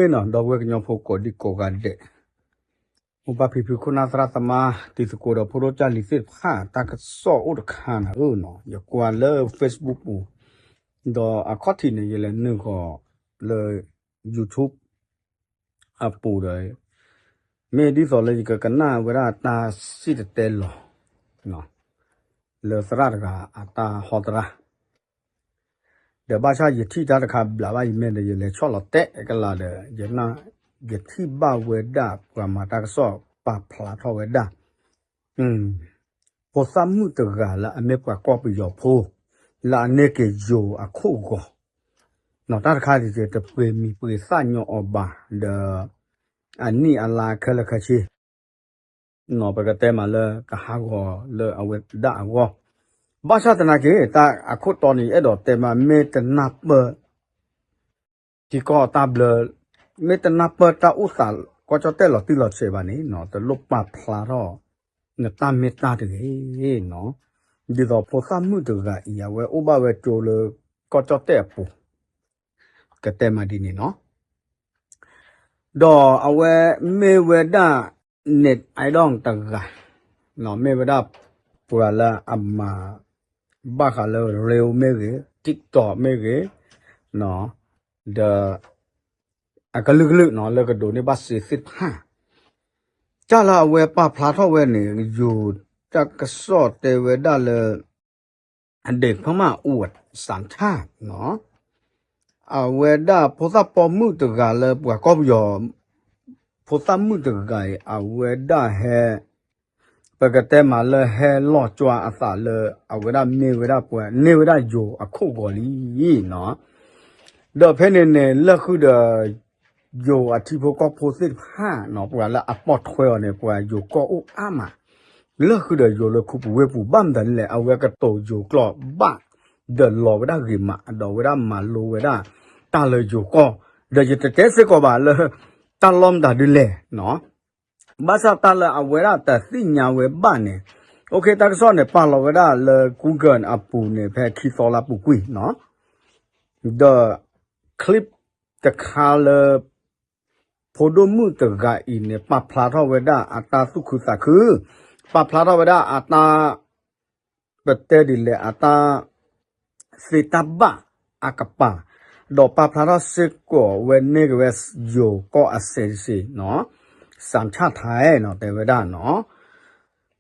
ဒီပုၢ်ဝဲၢ်ကညီဖိကိးဒံကိးဂၤဒဲး, မိၢ်ပၢ်ဖံဖုခိၣ်နၢ်သရၣ်သမါ တံၤသကိးဒီးဖိဒိၣ်ကၢ်လံၤသ့ၣ်တဖၣ် တၢ်ကစီၣ်အိၣ်တခါန့ၣ်ဧၢနီၤ, ယကွၢ်လၢ Facebook ပူၤ, ဒီးအခီၣ်ထံးန့ၣ် ယလဲၤနုာ်ဃီၤလၢ YouTube အပူၤဒီး မ့ၢ်ဒ်သိးလၢယကကနၣ်ဝဲဒၣ်တၢ်စံၣ်တဲၤတဲလီၤ လၢသရၣ်တဂၤအတၢ်ဟီတရၣ် ဒီးဘၣ်ဆၣ်ယထံၣ်တၢ်တခါဘျးဘၣ်ယမဲာ်ဒီးယလဲၤဆီၣ်လီၤတဲာ်ကလာ်ဒီး ယနၢ် ယထံၣ်ဘၣ်ဝဲဒၣ်ပှၤမၤတၢ်ကစီၣ်ပာ်ဖျါထီၣ်ဝဲဒၣ် ဖိသၣ်မုၣ်တဂၤလၢအမ့ၢ်ပှၤကီၢ်ပယီၤဖိ လၢအန့ၢ်က့ၤယိၤအခိၣ်ဂီၤ, နီၢ်တၢ်တခါဒ်တပှ့ၤမံၤပှ့ၤသၣ်ညီအီၤဘၣ်ဒီး အနံၣ်အလါခဲလၢာ်ခဲဆ့ နီၢ်ပကတဲမးလၢကဟးဂီၤလၢအဝဲဒၣ်အဂီၢ်, ဘၣ်ဆၣ်သနာ်က့ တၢ်အခိၣ်တီန့ၣ် ယအဲၣ်ဒိးတဲမး မ့ၢ်တနၢ်ပၢၢ် ထံကီၢ်တၢ်ဘျၢ, မ့ၢ်တနၢ်ပၢၢ်တၢ်အိၣ်သးကီၢ်ကၠီၣ်တဲၣ်လီၤတံၢ်လီၤဆဲးဘၣ်န့ၣ် တလိၣ်ပာ်ဖျါထီၣ် နတၢ်မ့ၢ်တၢ်တဂ့ၤနီၤ, ဒ်သိးဖိသၣ်မုၣ်တဂၤအံၤ အဝဲအိၣ်ဘၣ်ဝဲကၠိလၢကီၢ်ကၠီၣ်တဲၣ်အပူၤ, ကတဲမးဒ်န့ၣ်နီၤ ဒီးအဝဲမ့ၢ်ဝဲဒၣ် net idol တဂၤ, မ့ၢ်ဝဲဒၣ်ပှၤလၢအမၤ ဘၣ်ဃးလၢ reel မ့ၢ်ဂ့ၤ, TikTok မ့ၢ်ဂ့ၤ, ဒီး အကလုာ်ကလုာ်နီၤ လၢကဒိးန့ၢ်ဘၣ်စ့သ့ၣ်တဖၣ်, တၢ်လၢအဝဲပာ်ဖျါထီၣ်ဝဲန့ၣ် ယိၤတၢ်ကစီၣ်တဲဝဲဒၣ်လၢ အဒ့ၣ်ဖၢမၣ်အိၣ်စၣ်ထၣ်နီၤ အဝဲဒၣ်ဖိသၣ်ပိာ်မုၣ်တဂၤလၢပှၤကီၢ်ပယီၤ ဖိသၣ်မုၣ်တဂၤအံၤ အဝဲဒၣ်ဟဲ ပကတဲမးလၢဟဲလီၤကွၢ်အသးလၢ အဝဲဒၣ်မ့ၢ်ဝဲဒၣ်ပှၤန့ၢ်ဝဲဒၣ်ယိၤအခိၣ်ဂီၤလံနီၤ, ဒီးဖဲန့ၣ်န့ၣ် လၢာ်ဃုာ်ဒီး ယိၤအထံဖိကီၢ်ဖိသ့ၣ်တဖၣ်နီၤ ပှၤလၢအပိာ်ထွဲအီၤန့ၣ် ပှၤယိၤကီၢ်အိၣ်အါမး, လၢာ်ဃုာ်ဒီးယိၤလၢခူပူၤဝ့ၢ်ပူၤ ဘၣ်မတၤဒ်လဲၣ် အဝဲကတိၤယိၤကျိာ်ဘၣ် ဒီးလီၤဝဲဒၣ်ဂ့ၤမး ဒီးဝဲဒၣ်မၤလိဝဲဒၣ် တၢ်လၢယိၤကီၢ်, ဒီးယတတဲစ့ၢ်ကီးဘၣ်လၢ တၢ်လီၢ်မတၤဒ်လဲၣ်နီၤ, ဘၣ်ဆၣ်တၢ်လၢအဝဲဒၣ်တသ့ၣ်ညါဝဲဘၣ်န့ၣ်, OK တၢ်ကစီၣ်န့ၣ် ပာ်လီၤဝဲဒၣ်လၢ Google အပူၤန့ၣ် ဖဲခံသီလၢအပူၤကွံာ်နီၤ ဒီး clip တခါလၢ ဖိဒိၣ်မုၣ်တဂၤအံၤန့ၣ် ပာ်ဖျါထီၣ်ဝဲဒၣ်အတၢ်သူၣ်ခုသးခု, ပာ်ဖျါထီၣ်ဝဲဒၣ်အတၢ် ပတဲဒ်လဲၣ် အတၢ်သ့တၢ်ဘၣ်အကပၤ, ဒီးပာ်ဖျါထီၣ်စ့ၢ်ကီးဝဲန့ၢ်က့ၤဝဲယိၤကီၢ်အစဲးတစဲးနီၤ, စၣ်ထၣ်ထဲနီၤ တဲဝဲဒၣ်နီၤ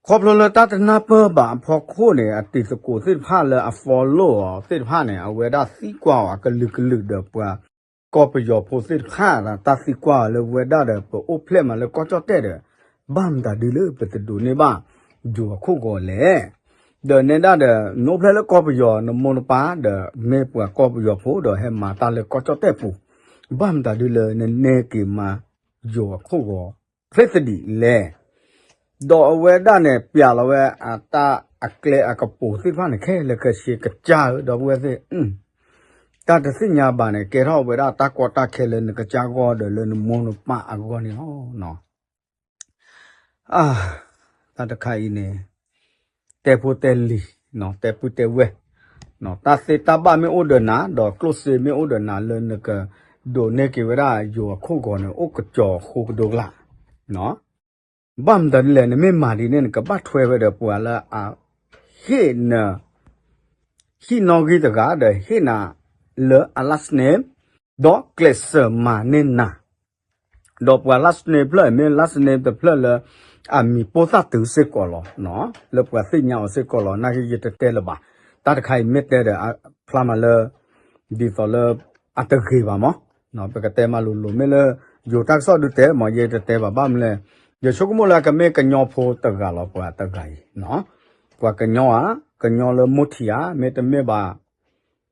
ခီဖျိလၢတၢ်တနၢ်ပၢၢ်ဘၣ်အဖီခိၣ်န့ၣ် အတံၤသကိးသ့ၣ်တဖၣ်လၢအ follow အီၤသ့ၣ်တဖၣ်န့ၣ် အဝဲဒၣ်သံကွၢ်အီၤအကလုာ်ကလုာ်ဒီးပှၤကီၢ်ပယီၤဖိသ့ၣ်တဖၣ် တၢ်သံကွၢ်အီၤလၢဝဲဒၣ်ဒီး ပအိၣ်ဖျဲၣ်မးလၢကီၢ်ကၠီၣ်တဲၣ်ဒီး ဘၣ်မတၤဒ်လၢပတဒိးန့ၢ်ဘၣ်ယိၤအခိၣ်ဂီၤလဲၣ်, ဒီးနဲဒၣ်ဒီး နအိၣ်ဖျဲၣ်လၢကီၢ်ပယီၤ နမိၢ်နပၢ်ဒီး မ့ၢ်ပှၤကီၢ်ပယီၤဖိဒီးဟဲမၤတၢ်လၢကီၢ်ကၠီၣ်တဲၣ်ပူၤ, ဘၣ်မတၤဒ်လၢနနဲက့ၤမၤယိၤအခိၣ်ဂီၤ ချ့သဒံးလဲၣ်, ဒီးအဝဲဒၣ်န့ၣ် ပျးလီၤဝဲအတၢ်အကျဲအကပူၤသ့ၣ်တဖၣ်န့ၣ် ခဲလၢာ်ခဲဆ့ကစၢ်ဧၢ ဒီပုၢ်ဝဲၢ်သ့ၣ်, တၢ်တသ့ၣ်ညါဘၣ်န့ၣ် ကဲထီၣ်ဝဲဒၣ်တၢ်ကီတၢ်ခဲလၢနကစၢ်ဂီၢ်ဒီးလၢနမိၢ်နပၢ်အဂီၢ်န့ၣ်လီၤ. အါ, တၢ်တခါအံၤန့ၣ် တဲဖိတဲလံၤ, တဲပုၢ်တဲဝဲၢ်, တၢ်သ့တၢ်ဘၣ်မ့ၢ်အိၣ်ဒီးနၤ ဒီးကျိၣ်စ့မ့ၢ်အိၣ်ဒီးနၤလၢနကဒိးန့ၢ်က့ၤဝဲဒၣ်ယိၤအခိၣ်ဂီၤန့ၣ် အိၣ်ကစီၤဃိကဒိကလး ဘၣ်မတၤဒ်လဲၣ် နမ့ၢ်မၤဒ်န့ၣ် နကဘၣ်ထွဲဝဲဒီးပှၤလၢအဟ့ၣ်န ဟံၣ်နီၣ်ဂံၢ်တဂၤဒီးဟ့ၣ်နၤလၢအ last name ဒီးကျဲးစၢးမၤန့ၢ်နၤ ဒီးပှၤ last name တဖျၢၣ်မ့ၢ် last name တဖျၢၣ်လၢ အမံၤပိၢ်သၣ်တုၤစ့ၢ်ကီးလီၤ. လၢပှၤသ့ၣ်ညါအီၤစ့ၢ်ကီးလီၤ. နာ်က့ယတတဲလၢၤဘၣ်. တၢ်တခါအံၤမ့ၢ်တဲဒီး ဖျါမးလၢ ဒ်သိးလၢ အတဂ့ၤဘၣ်မး. ပကတဲမးလိၤလိၤ မ့ၢ်လၢ ယိၤတၢ်ကစီၣ်ဒုးတဲမး ယတတဲဘၣ်ဘၣ်မနုၤလဲၣ်. ယဆိကမိၣ်လၢအကမ့ၢ်ကညီဖိတဂၤလီၤ ပှၤတဂၤအံၤ. ပှၤကညီဧါ, ကညီလၢမိၢ်ထံးဧါ, မ့တမ့ၢ်ဘၣ်,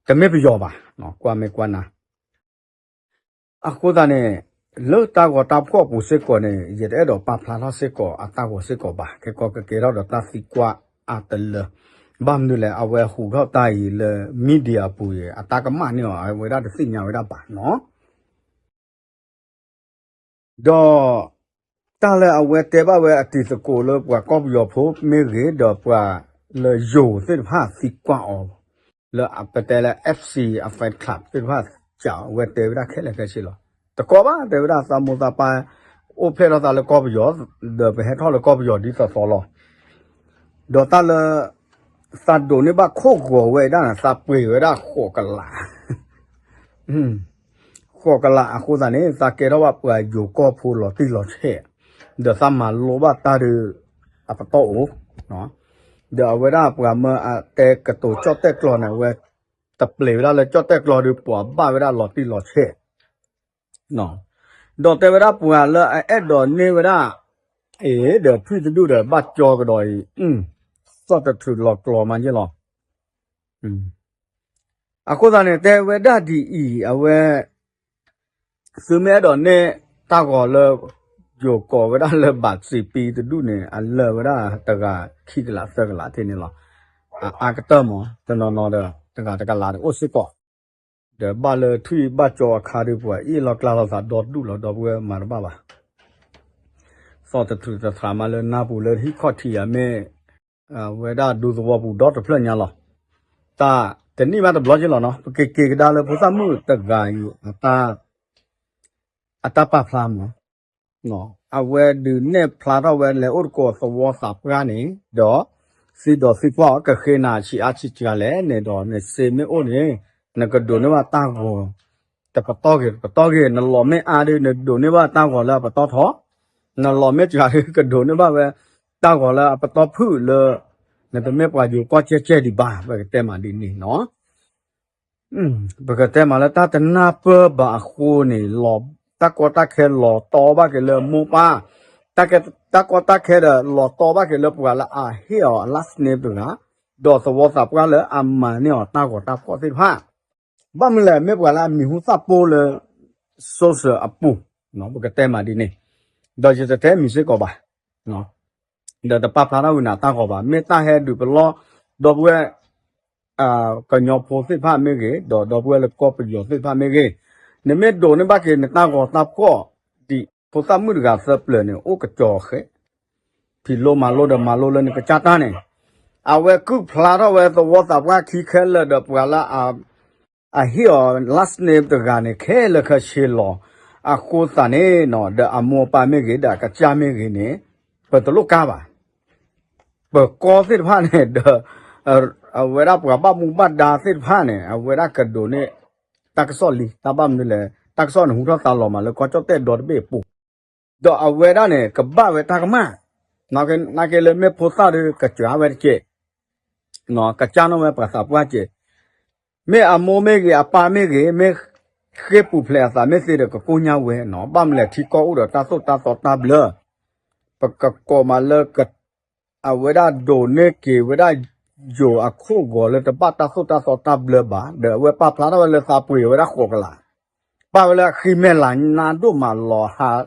တမ့ၢ်ပယီၤဘၣ်. ကွၢ်မ့ၢ်ကွၢ်နၤ အဃိသတးန့ၣ် လၢတၢ်ဂီၤတၢ်ဖှီၣ်ပူၤစ့ၢ်ကီးန့ၣ် ယတအဲၣ်ဒိးပာ်ဖျါထီၣ်စ့ၢ်ကီးအတၢ်ဂီၤစ့ၢ်ကီးဘၣ်. ခဲကီကကဲထီၣ်ဒီးတၢ်သံကွၢ်အတလၢ. ဘၣ်မနုၤလဲၣ် အဝဲဟူးထီၣ်တၢ်အံၤလၢ media အပူၤအံၤ အတၢ်ကမၣ်န့ၢ်အီၤ အဝဲဒၣ်တသ့ၣ်ညါဝဲဒၣ်ဘၣ်နီၤ. ဒီး တၢ်လၢအဝဲတဲဘၣ်ဝဲအတံၤသကိးလၢပှၤကီၢ်ပယီၤဖိမ့ၢ်ဂ့ၤ ဒီးပှၤလၢယိၤသ့ၣ်တဖၣ်သံကွၢ်အီၤ လၢအပတဲလၢ FC အ fan club သ့ၣ်တဖၣ် ကးအဝဲတဲဝဲဒၣ်ခဲလၢာ်ခဲဆ့လီၤ. တကီဘၣ် တဲဝဲဒၣ် သးမိၢ်သးပၢ် အိၣ်ဖျဲၣ်ထီၣ်သးလၢကီၢ်ပယီၤ ဒီးပဟဲထီၣ်လၢကီၢ်ပယီၤဒ်သိးသိးလီၤ. ဒီးတၢ်လၢ သးဒိးန့ၢ်ဘၣ်ခိၣ်ဂီၤဝဲဒၣ်န့ၣ် သးပှ့ၤဝဲဒၣ်ဃိးကလး ဃိးကလးအဃိသတးန့ၣ် သးကဲထီၣ်ဘၣ်ပှၤယိၤကီၢ်ဖိလီၤတံၢ်လီၤဆဲး, ဒီးသးမၤလိဘၣ်တၢ်ဒီး အပတီၢ်အိၣ်, ဒီးအဝဲဒၣ်ပှၤမၢအတဲကတိၤကၠီၣ်တဲၣ်ကျီန့ၣ် အဝဲတပျဲၤဝဲဒၣ်လၢကၠီၣ်တဲၣ်ကျီဒီး ပှၤဘၣ်ဝဲဒၣ်လီၤတံၢ်လီၤဆဲး ဒီးတဲဝဲဒၣ်ပှၤလၢအအဲၣ်ဒိးန့ၢ်ဝဲဒၣ် အ့ ဒီးထွံၣ်တဒူၣ်ဒီးဘၣ်ကၠီကဒီးအံၤ, သီၣ်တထြူးလီၤကျီမးယ့ၢ်လီၤ. အဃိသတးန့ၣ် တဲဝဲဒၣ်ဒ်အံၤ အဝဲ သုမ့ၢ်အဲၣ်ဒိးန့ၢ်တၢ်ဂီၤလၢ ယိၤကိးဝဲဒၣ်လၢဘၣ်စံးပံတဒူၣ်န့ၣ် အလၢာ်ဝဲဒၣ်တဂၤခံကလးသၢကလးထဲန့ၣ်လီၤ. အအါကတၢၢ်မး တနီၤနီၤဒီး တဂၤတကလးဒီးအိၣ်စ့ၢ်ကီး, ဒီးဘၣ်လၢထွံၣ်ဘၣ်ကၠီအခါဒီး ပှၤအ့ၣ်လီၤကျါလီၤသးဒီဒူၣ်လီၤ ဒီပုၢ်ဝဲၢ်မၤတဘၣ်ဘၣ်. သီၣ်တထြူးတထြူးမးလၢနၢ်ပူၤလၢဟံၣ်ခီၣ်ထံးအမ့ၢ် ဝဲဒၣ်ဒူသဝီပူၤဒီတဖျၢၣ်ညါလီၤ. တၢ်တနံၣ်ဘၣ်တဘျီက့လီၤနီၤ ပကက့ၤကဒါလၢဖိသၣ်မုၣ်တဂၤအံၤ အတၢ်ပာ်ဖျါမး, အဝဲဒုးနဲၣ်ဖျါထီၣ်ဝဲလဲၤအိၣ်တကိးသဝီသးပှၢ်န့ၣ် ဒီး သံဒီးသံကွၢ်အီၤ ကဃ့နၤဆံးအါဆံးစှၤလဲၣ်န့ၣ်ဒီး နစ့မ့ၢ်အိၣ်န့ၣ် နကဒိးန့ၢ်ဘၣ်တၢ်ဂီၤ တပတီၢ်ဂ့ၤတပတီၢ်ဂ့ၤ နလီၤမ့ၢ်အါဒီး နဒိးန့ၢ်ဘၣ်တၢ်ဂီၤလၢအပတီၢ်ထီ, နလီၤမ့ၢ်စှၤဒီး ကဒိးန့ၢ်ဘၣ်ဝဲ တၢ်ဂီၤလၢအပတီၢ်ဖုၣ်လၢ နတမ့ၢ်ပှၤယိၤကီၢ်ကဲကဲဒံးဘၣ် ပကတဲမးဒ်န့ၣ်နီၤ. ပကတဲမးလၢတၢ်တနၢ်ပၢၢ်ဘၣ်အဃိန့ၣ် တၢ်ကီတၢ်ခဲလီၤတီဘၣ်က့ၤလၢမိၢ်ပၢ်, တၢ်ကီတၢ်ခဲဒီးလီၤတီဘၣ်က့ၤလၢပှၤလၢအဟ့ၣ်အီၤ last name တဂၤ, ဒီးသဝီသးပှၢ်လၢအမၤန့ၢ်အီၤတၢ်ဂီၤတၢ်ဖှီၣ်သ့ၣ်တဖၣ်, ဘၣ်မနုၤလဲၣ် မ့ၢ်ပှၤလၢအမံၤဟူသၣ်ပိလၢ social အပူၤ, ပကတဲမးဒ်န့ၣ်, ဒီးယတတဲမံၤစ့ၢ်ကီးဘၣ် ဒီးတပာ်ဖျါထီၣ်ဝံၤနၤတၢ်ဂီၤဘၣ် မ့ၢ်တၢ်ဟဲဒုးပလီၢ် ဒီပုၢ်ဝဲၢ် ကညီဖိသ့ၣ်တဖၣ်မ့ၢ်ဂ့ၤ ဒီးဒီပုၢ်ဝဲၢ်လၢကီၢ်ပယီၤသ့ၣ်တဖၣ်မ့ၢ်ဂ့ၤ, နမ့ၢ်ဒိးန့ၢ်ဘၣ်က့ၤနတၢ်ဂီၤတၢ်ဖှီၣ် ဒ်ဖိသၣ်မုၣ်တဂၤသၢပျၢၤန့ၣ် အိၣ်ကစီၤဃဲ ဖံးလိမၤလိဒီးမၤလိလၢနကစၢ်တၢ်န့ၣ်, အဝဲကုၢ်ဖျါထီၣ်ဝဲသဝီသးပှၢ်ခံခဲလၢာ်ဒီးပှၤလၢ အဟ့ၣ်အီၤ last name တဂၤန့ၣ် ခဲလၢာ်ခဲဆ့လီၤ. အဃိသတးန့ၣ်နီၤ ဒီးအမိၢ်အပၢ်မ့ၢ်ဂ့ၤ ဒီးအကစၢ်မ့ၢ်ဂ့ၤန့ၣ် ပတလိၣ်ကါဘၣ်. ပကီၢ်သ့ၣ်တဖၣ်န့ၣ်ဒီး အဝဲဒၣ်ပှၤဘၣ်မူဘၣ်ဒါသ့ၣ်တဖၣ်န့ၣ် အဝဲဒၣ်ကဒိးန့ၢ် တၢ်ကစီၣ်လံ တၢ်ဘၣ်မနုၤလဲၣ် တၢ်ကစီၣ်န့ၣ်ဟူထီၣ်သါလီၤမးလၢကီၢ်ကၠီၣ်တဲၣ်ဒီတဘ့ၣ်အပူၤ ဒီးအဝဲဒၣ်န့ၣ် ကဘၣ်ဝဲတၢ်ကမၣ်, နာ်က့လၢမ့ၢ်ဖိသၣ်ဒီးကစၢ်ဝဲတက့ၢ်, ကစၢ်နီၣ်ဝဲပှၤသးပှၢ်က့ၢ်, မ့ၢ်အမိၢ်မ့ၢ်ဂ့ၤ အပၢ်မ့ၢ်ဂ့ၤ မ့ၢ်ဃ့ၢ်ပူၤဖျဲးအသးမ့ၢ်သ့ဒီးကကိၢ်ညါဝဲနီၤ, ဘၣ်မနုၤလဲၣ်ထံကီၢ်အိၣ်ဒီးတၢ်သိၣ်တၢ်သီတၢ်ဘျၢ ပကကိးမးလၢ အဝဲဒၣ်ဒိးန့ၢ်က့ၤဝဲဒၣ် ယိၤအခိၣ်ဂီၤလၢတဘၣ်တၢ်သိၣ်တၢ်သီတၢ်ဘျၢဘၣ်, ဒီးအဝဲပာ်ဖျါထီၣ်ဝဲလၢသးပှ့ၤဝဲဒၣ်ဃိးကလး, ပာ်ဝဲလၢအဃံမဲာ်လၤနါဒိၣ်မးလီၤ, ဟး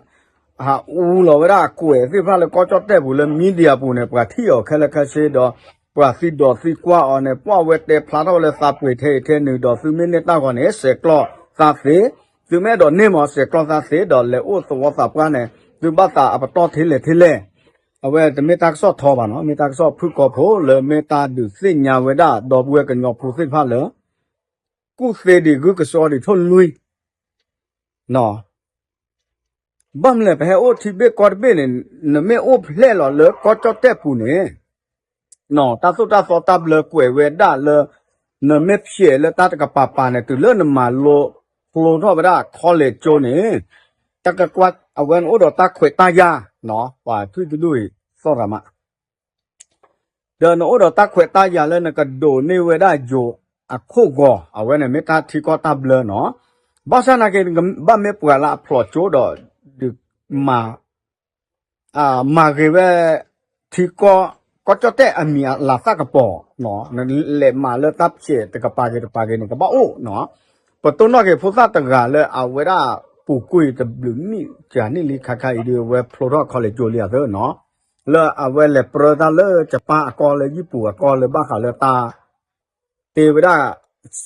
အူလီၤဝဲဒၣ်အကွဲးသ့ၣ်တဖၣ်လၢကီၢ်ကၠီၣ်တဲၣ်ပူၤလၢ media အပူၤန့ၣ် ပှၤထံၣ်အီၤခဲလၢာ်ခဲဆ့ဒီး ပှၤသံဒိးသံကွၢ်အီၤန့ၣ် ပှၤဝဲတဲဖျါထီၣ်ဝဲလၢသးပှ့ၤထဲအံၤထဲနုၤဒီး သုမ့ၢ်န့ၢ်တၢ်ဂီၤန့ၣ် ဆဲးကျိးသးသ့, သုမ့ၢ်အဲၣ်ဒိးန့ၢ်မး ဆဲးကျိးသးသ့ ဒီးလဲၤအိၣ်သဝီသးပှၢ်န့ၣ် သုဘၣ်သးအပတီၢ်ထဲလဲၣ်ထဲလဲၣ် အဝဲတမ့ၢ်တၢ်ကစီၣ်ထီဘၣ်နီၤ, မ့ၢ်တၢ်ကစီၣ်ဖုၣ်ကိာ်ဖိလၢမ့ၢ်တၢ်ဒုးသ့ၣ်ညါဝဲဒၣ် ဒီပုၢ်ဝဲၢ်ကညီဖိသ့ၣ်တဖၣ်လၢ ကူၣ်သ့ဒံးဂုၢ်ကစီဒီးထိၣ်လွံၢ်, ဘၣ်မနုၤလဲၣ် ပဟဲအိၣ်ထံဘ့ၣ်ကီၢ်တဘ့ၣ်န့ၣ် နမ့ၢ်အိၣ်ဖျဲၣ်လီၤလၢကီၢ်ကၠီၣ်တဲၣ်ပူၤန့ၣ် တၢ်သိၣ်တၢ်သီတၢ်ဘျၢကွဲးဝဲဒၣ်လၢ နမ့ၢ်ဖျဲးလၢတၢ်တကပၤပၤန့ၣ် တုၤလၢနမၤလိဖျိထီၣ်ဝဲဒၣ် college ကၠိန့ၣ် တၢ်ကကွၢ်အဝဲန့ၣ်အိၣ်ဒီးတၢ်ခွဲးတၢ်ယာ်, ပှၤထွံၣ်တဒူၣ်အံၤ သီၣ်ရၤမး ဒီးနအိၣ်ဒီးတၢ်ခွဲးတၢ်ယာ်လၢနကဒိးန့ၢ်ဝဲဒၣ်ယိၤအခိၣ်ဂီၤ အဝဲန့ၣ်မ့ၢ်တၢ်ထံကီၢ်တၢ်ဘျၢနီၤ, ဘၣ်ဆၣ်နာ်က့ ဘၣ်မ့ၢ်ပှၤလၢအဖျိးကၠိဒီး ဒုးမၤ မၤဂ့ၤဝဲ ထံကီၢ် ကီၢ်ကၠီၣ်တဲၣ်အမံၤအလၤသၣ်ကပီၤ, နလဲၤမၤလၢတၢ်ဖျဲးတကပၤဂ့ၤတကပၤဂ့ၤန့ၣ် ကဘၣ်အိၣ်နီၤ, ပတိၢ်နီၣ်က့ၤဖိသၣ်တဂၤလၢအဝဲဒၣ်ပူၤကွံာ်တဘျုးနံၣ်ကနံၣ်လံခါခါအံၤဒီး အဝဲဖျိထီၣ် college ကၠိလံအသၢနီၤ, လၢအဝဲလဲၤပြၢတၢ်လၢကပၢ်အကီၢ်လၢယံၣ်ပူၤအကီၢ်လၢဘၣ်ဃးလၢတၢ် တ့ဝဲဒၣ်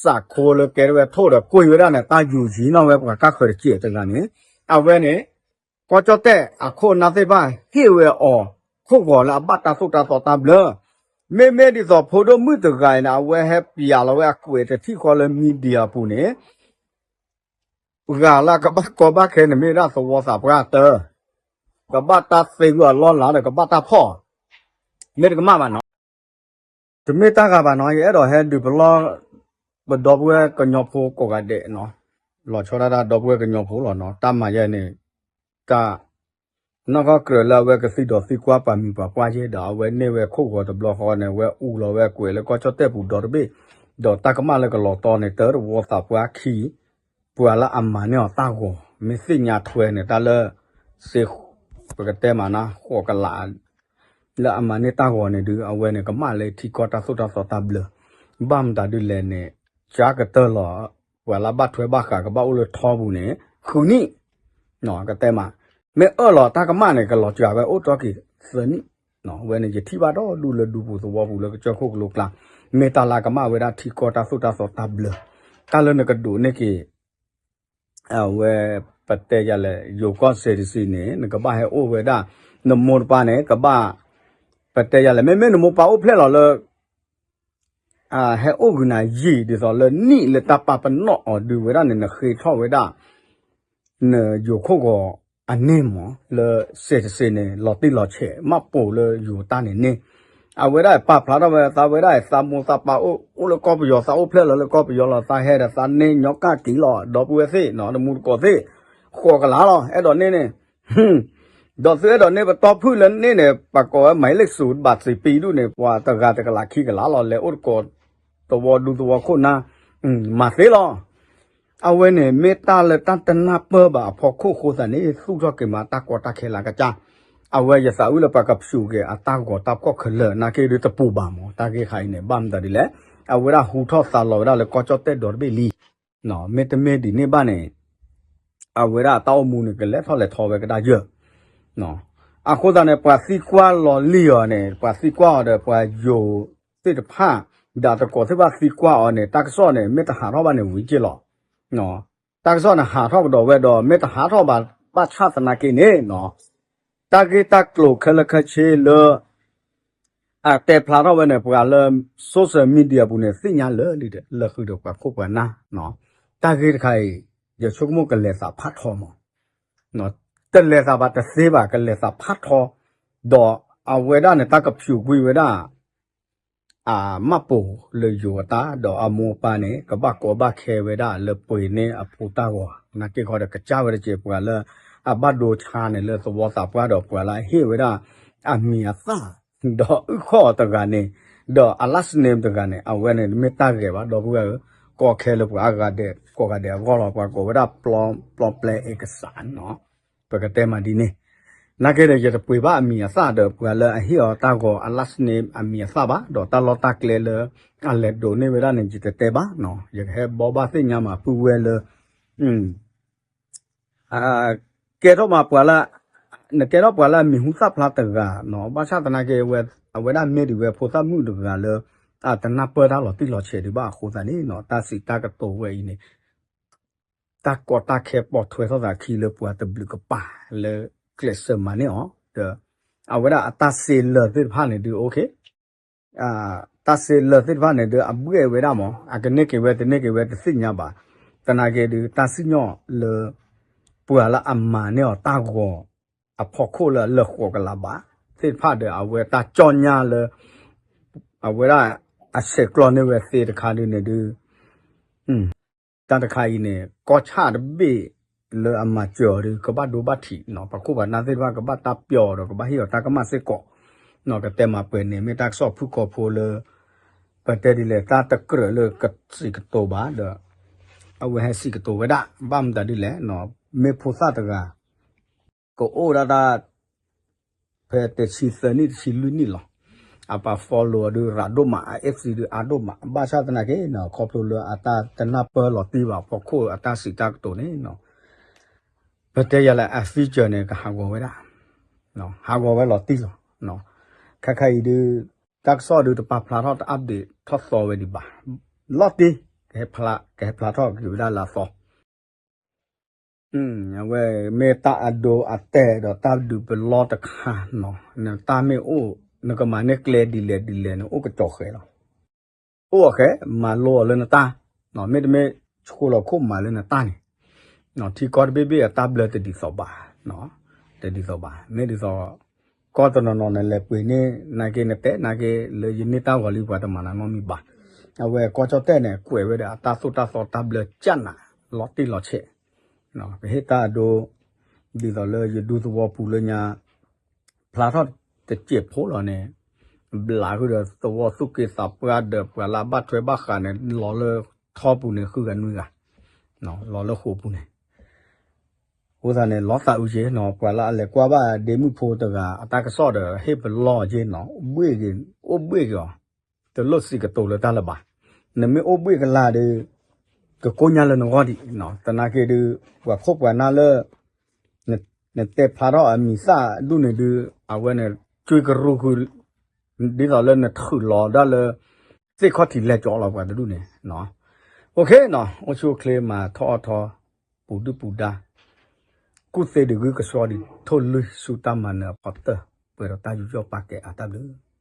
စးခိလၢကဲထီၣ်ဝဲထိၣ်ဒီးကွံာ်ဝဲဒၣ်န့ၣ် တၢ်ယူၤယံၤနီၣ်ဝဲပှၤကၢ်ဃၢၤတစဲးတဂၤန့ၣ်, အဝဲန့ၣ် ကီၢ်ကၠီၣ်တဲၣ်အခိၣ်အနၢ်သ့ၣ်တဖၣ် ဟ့ၣ်ဝဲအီၤခိၣ်ဂီၤလၢအဘၣ်တၢ်သိၣ်တၢ်သီတၢ်ဘျၢ, မ့မ့ၢ်ဒ်သိးဖိဒိၣ်မုၣ်တဂၤအံၤန့ၣ် အဝဲဟဲပျးလီၤဝဲအကွဲးတထံၣ်ဃီလၢ media အပူၤန့ၣ် ဂၤလၢကဘၣ်ကီဘၣ်ခဲန့ၣ်မ့ၢ်ဒၣ်သဝီသးပှၢ်တၢ်, ကဘၣ်တၢ်သ့ဂုာ်အလီၢ်လၤဒီးကဘၣ်တၢ်ဖီၣ်, မ့ၢ်တကမၣ်ဘၣ်နီၤ. တမ့ၢ်တၢ်ဂၤဘၣ်နီၤ, ယအဲၣ်ဒိးဟဲဒုးပလီၢ် ပဒီပုၢ်ဝဲၢ်ကညီဖိကိးဂၤဒဲးနီၤ, လီၤဆီဒၣ်တၢ်ဒီပုၢ်ဝဲၢ်ကညီဖိလီၤနီၤ, တၢ်မၤယဲန့ၣ် တၢ် နီၢ်ကီၢ်ကြၢးလၢအဝဲကသံဒီးသံကွၢ်ပှၤမံၤပှၤပှၢ်ယဲဒီး အဝဲန့ၢ်ဝဲခိၣ်ဂီၤတဘျီဃီန့ၣ် အဝဲအူလီၤဝဲကွဲးလၢကီၢ်ကၠီၣ်တဲၣ်ပူၤဒီတဘ့ၣ်, ဒီးတၢ်ကမၣ်လၢကလီၤတီန့ၣ် တၢ်သဝီသးပှၢ်ခံ ပှၤလၢအမၤန့ၢ်အီၤတၢ်ဂီၤ မ့ၢ်သ့ၣ်ညါထွဲန့ၣ် တၢ်လၢ စ့ ပကတဲမးနၤ ဃိးကလး လၢအမၤန့ၢ်တၢ်ဂီၤန့ၣ်ဒုး အဝဲန့ၣ်ကမၣ်လၢထံကီၢ်တၢ်သိၣ်တၢ်သီတၢ်ဘျၢ, ဘၣ်မတၤဒုးလဲၣ်န့ၣ် ကၢကတၢၢ်လီၤ ပှၤလၢဘၣ်ထွဲဘၣ်ဃးကဘၣ်အိၣ်လၢထီပူၤန့ၣ် ဃုနံၣ် ကတဲမး, မ့ၢ်အၢၣ်လီၤတၢ်ကမၣ်န့ၣ် ကလီၤစှၤဝဲအိၣ်တီၢ်က့ၤသၢနံၣ်, ဝဲန့ၣ်ယထံၣ်ဘၣ်ဒီဒူၣ်လၢဒူပူၤသဝီပူၤလၢကစၢၢ်ခိၣ်ကလိကျါ, မ့ၢ်တၢ်လၢကမၣ်ဝဲဒၣ်ထံကီၢ်တၢ်သိၣ်တၢ်သီတၢ်ဘျၢ, တၢ်လၢနကဒိးန့ၢ်က့ၤ အဝဲ ပတဲယၤလဲၣ် ယိၤကီၢ်စဲးတစံးန့ၣ် နကဘၣ်ဟဲအိၣ်ဝဲဒၣ် နမိၢ်တပၢ်န့ၣ် ကဘၣ် ပတဲယၤလဲၣ် မ့မ့ၢ်နမိၢ်ပၢ်အိၣ်ဖျဲၣ်လီၤလၢ ဟဲအိၣ်ဂုာ်နၤယံာ်ဒ်သိးလၢနံၣ်လၢတၢ်ပာ်ပနီၣ်အီၤဒုးဝဲဒၣ်န့ၣ် နဃ့ထီၣ်ဝဲဒၣ် နယိၤခိၣ်ဂီၤအန့ၢ်မး လၢစဲးတစဲးန့ၣ် လီၤတံၢ်လီၤဆဲး မၢ်ပိာ်လၢယိၤတၢ်န့ၣ်န့ၣ်, အဝဲဒၣ်ပာ်ဖျါထီၣ်ဝဲသးဝဲဒၣ် သးမိၢ်သးပၢ်အိၣ်လၢကီၢ်ပယီၤ သးအိၣ်ဖျဲၣ်လီၤလၢကီၢ်ပယီၤလီၤ သးဟဲဒီးသးန့ၢ်ညီကၣ်က့ၤလီၤ ဒီပုၢ်ဝဲၢ်သ့ၣ်နီၤ တမူတကိးသ့ၣ် ဃိးကလးလီၤ အဲၣ်ဒိးန့ၢ်န့ၣ် ဒီးသုအဲၣ်ဒိးန့ၢ်ပတီၢ်ဖုၣ်လၢန့ၣ်န့ၣ် ပှၤကိးဝဲမၤလ့ၣ်စူၤဘၣ်စံးပံဒူၣ်န့ၣ် ပှၤတဂၤတကလးခံကလးလီၤ လဲၤအိၣ်တကိး သဝီဒူသဝီခိၣ်နၢ် မၤသ့လီၤ. အဝဲန့ၣ် မ့ၢ်တၢ်လၢတၢ်တနၢ်ပၢၢ်ဘၣ်အဖီခိၣ်အဃိသတးန့ၣ် သူၣ်ထီၣ်က့ၤမးတၢ်ကီတၢ်ခဲလၢကစၢ်, အဝဲယသးဝံၣ်လၢပှၤကဖျိးက့ၤအတၢ်ဂီၤတၢ်ဖီၣ်ခဲလၢာ် နာ်က့ဒုးတပူၤဘၣ်မး တၢ်ဂ့ၢ်ခါအံၤန့ၣ် ဘၣ်မတၤဒ်လဲၣ်, အဝဲဒၣ်ဟူထီၣ်သါလီၤဝဲဒၣ်လၢကီၢ်ကၠီၣ်တဲၣ်ဒီတဘ့ၣ်လံ မ့တမ့ၢ်ဒ်န့ၣ်ဘၣ်န့ၣ် အဝဲဒၣ်အတၢ်အိၣ်မူန့ၣ် ကလဲၤထီၣ်လဲၤထီဝဲကဒါယၢ် အဃိသတးန့ၣ် ပှၤသံကွၢ်လီၤလံအီၤန့ၣ် ပှၤသံကွၢ်အီၤဒီးပှၤယိၤသ့ၣ်တဖၣ် ဒီးတကိးသ့ၣ်တဖၣ်သံကွၢ်အီၤန့ၣ် တၢ်ကစီၣ်န့ၣ် မ့ၢ်တဟးထီၣ်ဘၣ်န့ၣ် ဝံၤက့ၤလီၤ. တၢ်ကစီၣ်န့ၣ်ဟးထီၣ်ကဒီးဝဲဒီး မ့ၢ်တဟးထီၣ်ဘၣ် ဘၣ်ဆၣ်သနာ်က့န့ၣ် တၢ်ဂ့ၢ်တၢ်ကျိၤခဲလၢာ်ခဲဆ့လၢ အတဲဖျါထီၣ်ဝဲန့ၣ် ပှၤလၢ social media ပူၤန့ၣ် သ့ၣ်ညါလၢာ်လံဒီး လၢဃုာ်ဒီးပှၤခိၣ်ပှၤနၢ်, တၢ်ဂ့ၢ်တခါအံၤ ယဆိကမိၣ်ကလဲၤသးဖးထီမး, တလဲၤသးဘၣ်တသ့ဘၣ် ကလဲၤသးဖးထီ, ဒီးအဝဲဒၣ်န့ၣ် တၢ်ကဖျိးကွံာ်ဝဲဒၣ် အမၢ်ပိာ်လၢယိၤအတၢ် ဒီးအမိၢ်အပၢ်န့ၣ် ကဘၣ်ကိးဘၣ်ခဲဝဲဒၣ်လၢပှ့ၤန့ၢ်အဖိတၢ်ဂီၤ နာ်က့ခီဒီးကစၢ်ဝဲတက့ၢ် ပှၤလၢအဘၣ်ဒိဆါန့ၣ် လၢသဝီသးပှၢ်ဒီးပှၤလၢအဟ့ၣ်ဝဲဒၣ် အမံၤအသၣ် ဒီးအုၣ်ခီၣ်အီၤတဂၤန့ၣ် ဒီးအ last name တဂၤန့ၣ် အဝဲန့ၣ်မ့ၢ်တၢ်ဂဲၤဘၣ် ဒီပုၢ်ဝဲၢ်ဧၢ, ကီခဲလၢပှၤအဂၤဒဲး ကိးဂၤဒဲးအဂီၢ်လီၤ ပှၤကိးဝဲဒၣ် ပျီပျဲအကစၢ်နီၤ ပကတဲမးဒ်န့ၣ်, နာ်က့ဒီး ယတပှ့ၤဘၣ်အမံၤအသၣ်ဒီး ပှၤလၢအဟ့ၣ်အီၤတၢ်ဂီၤအ last name အမံၤအသၣ်ဘၣ် ဒီးတၢ်လီၢ်တၢ်ကျဲလၢ အလဲၤဒိးန့ၢ်ဝဲဒၣ်န့ၣ် ယတတဲဘၣ်နီၤ ယကဟဲဘိးဘၣ်သ့ၣ်ညါမးပုၢ်ဝဲၢ်လၢ ကဲထီၣ်မးပှၤလၢ နကဲထီၣ်ပှၤလၢအမံၤဟူသၣ်ဖျါတဂၤနီၤ ဘၣ်ဆၣ်သနာ်က့ အဝဲဒၣ်မ့ၢ်ဒံးဝဲဖိသၣ်မုၣ်တဂၤလၢ အတနၢ်ပၢၢ်တၢ်လီၤတံၢ်လီၤဆဲးဒံးဘၣ်အဃိသတးန့ၣ်နီၤ တၢ်စံးတၢ်ကတိၤဝဲအံၤန့ၣ် တၢ်ကီတၢ်ခဲပိာ်ထွဲထီၣ်သးခံလၢပှၤတဘျုးကပၤလၢကျဲးစၢးမၤန့ၢ်အီၤ ဒီး အဝဲဒၣ်အတၢ်စ့လၢာ်သ့ၣ်တဖၣ်န့ၣ်ဒုး okay တၢ်စ့လၢာ်သ့ၣ်တဖၣ်န့ၣ်ဒုး အဘှဲၣ်ဝဲဒၣ်မး အကန့ၢ်က့ၤဝဲတန့ၢ်က့ၤဝဲတသ့ၣ်ညါဘၣ်. သနာ်က့ဒုး တၢ်စံၣ်ညီၣ်လၢ ပှၤလၢအမၤန့ၢ်အီၤတၢ်ဂီၤ အဖီခိၣ်လၢအလၢာ်ဃိးကလးဘး သ့ၣ်တဖၣ်ဒီး အဝဲတၢ်ကၠီၣ်ညါလၢ အဝဲဒၣ်အဆဲးကျိးန့ၢ်ဝဲသ့တခါဒုးန့ၣ်ဒုး တၢ်တခါအံၤန့ၣ် ကီၢ်ဆၣ်တဘ့ၣ်လၢအမၤစၢၤအီၤဒီး ကဘၣ်ဒိဘၣ်ထံးနီၤ ပှၤခိၣ်ပှၤနၢ်သ့ၣ်တဖၣ်ကဘၣ်တၢ်ပျီအီၤဒီး ကဘၣ်ဟ့ၣ်အီၤတၢ်ကမၣ်စ့ၢ်ကီးနီၤ ကတဲမၤပှဲၤန့ၣ် မ့ၢ်တၢ်ကစီၣ်ဖုၣ်ကိာ်ဖိလၢ ပတဲဒ်လဲၣ် တၢ်တကြၢးလၢကစံးကတိၤဘၣ်ဒီး အဝဲဟဲစံးကတိၤဝဲဒၣ် ဘၣ်မတၤဒ်လဲၣ်နီၤ မ့ၢ်ဖိသၣ်တဂၤ ကအိၣ်ဒၣ်တၢ် ဖဲတဆံသၢနံၣ်တဆံလွံၢ်နံၣ်လီၤ. အပာ် follow အီၤဒုးရၤဒိၣ်မး အ FC ဒုးအါဒိၣ်မး ဘၣ်ဆၣ်သနာ်က့နီၤ ခီဖျိလၢအတၢ်တနၢ်ပၢၢ်လီၤတံၢ်ဘၣ်အဖီခိၣ်အတၢ်စံးတၢ်ကတိၤန့ၣ်နီၤ ပတဲယၤလၢအ future န့ၣ် ကဟးဂီၤဝဲဒၣ် ဟးဂီၤဝဲလီၤတံၢ်လီၤ. ခဲခါအံၤဒုး တၢ်ကစီၣ်ဒုးတပာ်ဖျါထီၣ်တ update ထီၣ်သီဝဲဒံးဘၣ်. လီၤတံၢ် ကဟဲဖျါ ကဟဲဖျါထီၣ်က့ၤဝဲဒၣ်လၢအသီ အဝဲမ့ၢ်တၢ်အဒိအတဲာ်ဒီးတၢ်ဒုးပလီတခါနီၤ နတၢ်မ့ၢ်အိၣ် နကမၤန့ၢ်ကျဲဒ်လဲၣ်ဒ်လဲၣ်န့ၣ် အိၣ်ကစီၤဃဲၤလီၤ. အိၣ်အီၤဃဲၤ မၤလိအီၤလၢနတၢ် မ့တမ့ၢ် ဆှိလီၤခိၣ်မၤလၢနတၢ်န့ၣ် ထံကီၢ်တဘ့ၣ်ဘ့ၣ်အတၢ်ဘျၢတဒ်သိးဘၣ်, တဒ်သိးဘၣ်. မ့ၢ်ဒ်သိး ကီၢ်တနီၤနီၤန့ၣ် လဲၤပှ့ၤန့ၢ် နာ်က့နတဲနာ်က့ လၢယန့ၢ်တၢ်ဂီၤလံပှၤတမၤနၤနီတမံၤဘၣ်. အဝဲကီၢ်ကၠီၣ်တဲၣ်န့ၣ် ကွဲးဝဲဒီးအတၢ်သိၣ်တၢ်သီတၢ်ဘျၢကၢ်နး လီၤတံၢ်လီၤဆဲး ကဟ့ၣ်တၢ်အဒိ ဒ်သိးလၢယဒူသဝီပူၤလၢညါ ဖျါထီၣ်တစဲးဖိလီၤန့ၣ် ဘျးဃုာ်ဒီးသဝီသူၣ်က့သးပှၢ်ဒီးပှၤလၢအဘၣ်ထွဲဘၣ်ဃးန့ၣ် လီၤလၢထီပူၤန့ၣ် ဃုဂၤနွံဂၤ လီၤလၢဃိာ်ပူၤန့ၣ် အဃိသတးန့ၣ် လီၤသးအုးက့ၤနီၤ ပှၤလၢအလဲၤကွၢ်ဘၣ်ဒ့မုၣ်ဖိတဂၤ အတၢ်ကစီၣ်ဒီး ဟ့ၣ်ပလီၢ်က့ၤနီၤ အိၣ်ဘှ့ၣ်က့ၤ အိၣ်ဘှ့ၣ်က့ၤအီၤ တလိၣ်စံးကတိၤလၢတၢ်လၢၤဘၣ်. နမ့ၢ်အိၣ်ဘှ့ၣ်ကလာ်ဒီး ကကိညါလၢနဂီၢ်ဒံး သနာ်က့ဒုး ပှၤခိၣ်ပှၤနၢ်လၢ နတဲဖျါထီၣ်အမံၤသၣ်ဒူၣ်န့ၣ်ဒုး အဝဲန့ၣ် ကွ့ကရူၢ်ဃုာ် ဒ်သိးလၢနထုးလီၤဒၣ်လၢ သ့ၣ်ခီၣ်ထံးလဲၤကၠီလီၤပှၤတဒူၣ်န့ၣ် အိၣ်ဆူၣ်အိၣ်ချ့မၤထီၣ်အီၣ်ထီ ပူၤဒုၣ်ပူၤဒါ ကူၣ်သ့ဒုးဂုၢ်ကဆှီဒံး ထိၣ်လွံၢ်ဆူတၢ်မၤနၢၤအဖီတၢၢ် ပှဲၤဒီးတၢ်ယူးယီၣ်ပာ်ကဲအါတၢ်ဘျုး